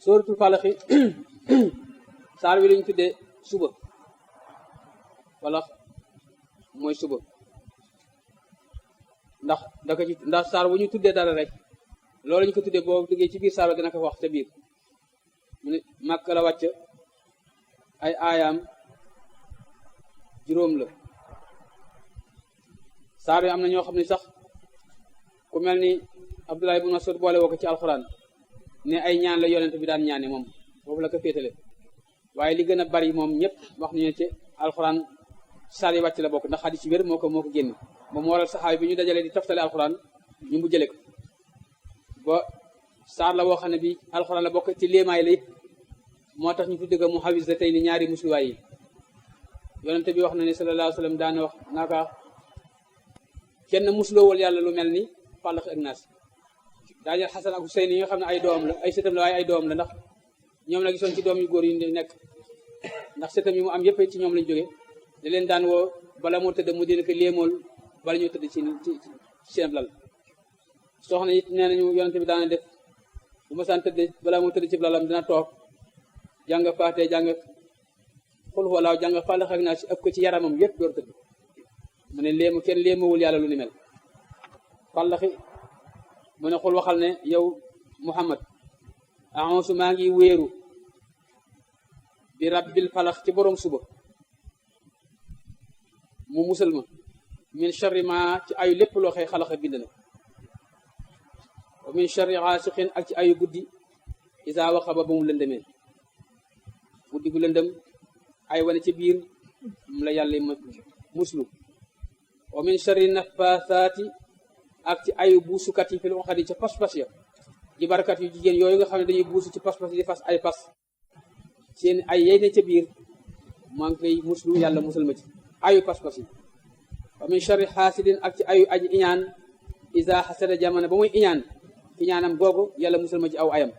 sóoratul falaxi saar wi lañu tuddee suba falax mooy suba ndax saar bu ñu tuddee dara rek loolu ñu ko tuddee boo duggee ci biir saar dina ko wax ca biir mu ne Makka la wàcc ay aayaam juróom la saar yi am na ñoo xam ne sax ku mel ni Abdullah ibn Mas'ud boole woo ko ci alxuraan ne ay ñaan la yonent bi daan ñaane moom foofu la ko féetale waaye li gën a bari moom ñëpp wax nañu ci alxuraan saar yi wàcc la bokk ndax xadis ci wér moo ko génn moom moo waral saxaay bi ñu dajalee di toftale alxuraan ñu mu jële ko ba saar la woo xam ne bi alxuraan la bokk ci léemaay la it moo tax ñu tudde ko mu xawis la tey ni ñaari musluwaay yi yonent bi wax na ne sallallahu alayhi wa sallam daana wax naaka kenn musloowul yàlla lu mel ni Falaq ak Naas daajal Xasan ak Huseyn yi nga xam ne ay doom la ay sëtam la waaye ay doom la ndax ñoom la gisoon ci doom yu góor yi nekk ndax sëtam yi mu am yëpp ci ñoom lañ jóge da leen daan woo bala moo tëdd mu dina ko léemool bala ñoo tëdd ci seen lal soxna it nee nañu yonent bi daana def bu ma saan tëdd bala moo tëdd ci lalam dina toog jàng faate jàng xul walaaw jàng Falaq ak Naas ëpp ko ci yaramam yëpp door tëdd mu ne kenn léemawul yàlla lu ni mel Falaxi mu ne xul waxal ne yow Muhammad a'uuzu maa ngi wéeru bi rabbil falax ci borom suba mu musal ma min sharri ma ci ayu lépp loo xëy xalaxa bind na wa min sharri xaasiqin ak ci ayu guddi isa waxaba ba mu lëndëmee guddi gu lëndëm ay wane ci biir mu la yàlla muslu wa min sharri nafasaati ak ci ayu buusukat yi fil uqadi ca pas-pas ya jibarkat yu jigéen yooyu nga xam ne dañuy buusu ci pas-pas yi di fas ay pas seen ay yey ne ca biir maa ngi koy muslu yàlla musal ma ci ayu pas-pas yi wa min sharri xaasidin ak ci ayu aji iñaan isa xasada jamono ba muy iñaanam googu yàlla musal ma ci aw ayam